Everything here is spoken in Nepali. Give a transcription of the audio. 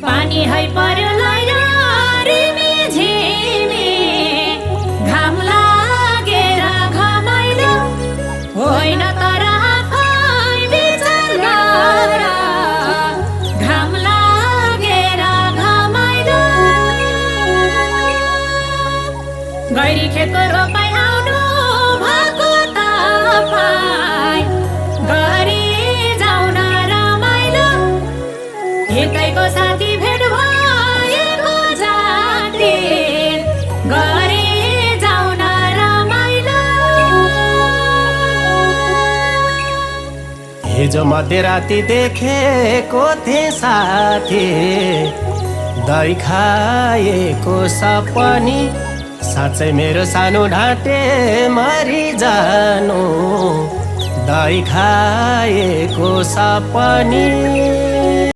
पानी है पर्यो रिमी झिमी घाम लागेर घमाइलो होइन तर आफै विचार गर घाम लागेर घमाइलो गैरी खेतको रोपाइ आउनु भएको तपाईँ गरी जाउँ न रमाइलो हितैको साथी भेट भएको जाति गरी जाउँ न रमाइलो हिजो मध्यराति देखेको थिएँ साथी दही खाएको सपनी साँच्चै मेरो सानो ढाँटे मरिजानु दही खाएको सपनी